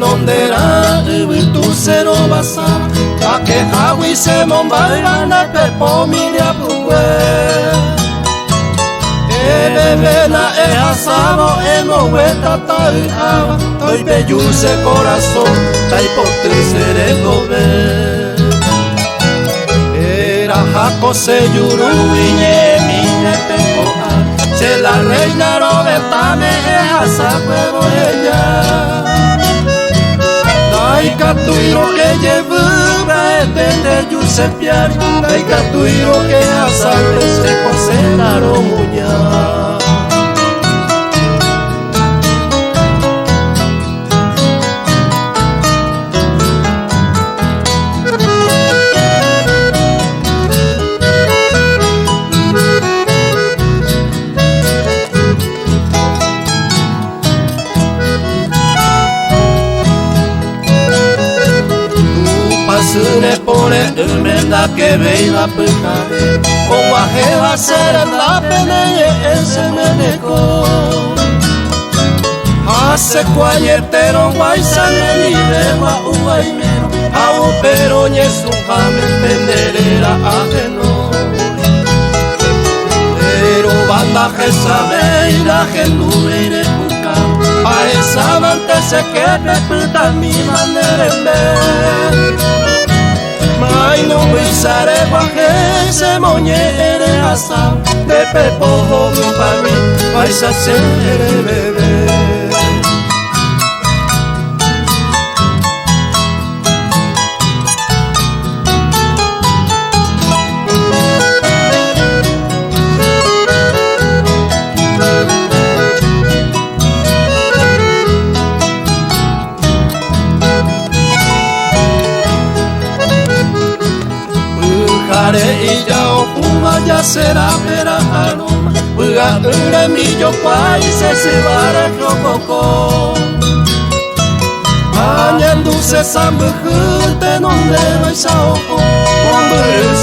Tenonderã yvytu che rovasáva, akehágui che mombáyva nde pepo miriapykue. Evevéna ehasávo emogue tata y'áva, toipeju che korasõ, taipoty che rekove. Eraha ko che jurúgui ñe'ẽmi nde pekoha, che la reina rovetãme ehasa kuévo eja. Ndaikatúirõ ejevy mba'ete nde ju che piári, ndaikatúirõ ehasa nde che kosẽna romuña. Tupãsy repore'ỹme ndakevéiva pyhare, og̃uahẽva che rendápe ne ñe'ẽ che mereko. Ha che kuañetérõguáicha nendive gua'u aimérõ, ha upérõ ñesũháme pe nde réra aheno. Péro ndahechavéi ndahendúvéi repuka, ahechávante che képe pytãmíva ne rembe. Mainumbycha reguahẽ che moñe'ẽ rehasa, nde pepo hovypami vaicha che reveve. Pyhare ijaohúva jasera perahárõma, vy'a'ỹ rembijokuái che syva rehe okoko. Añandu che sãmbyhy tenondévaicha oho, mombyry.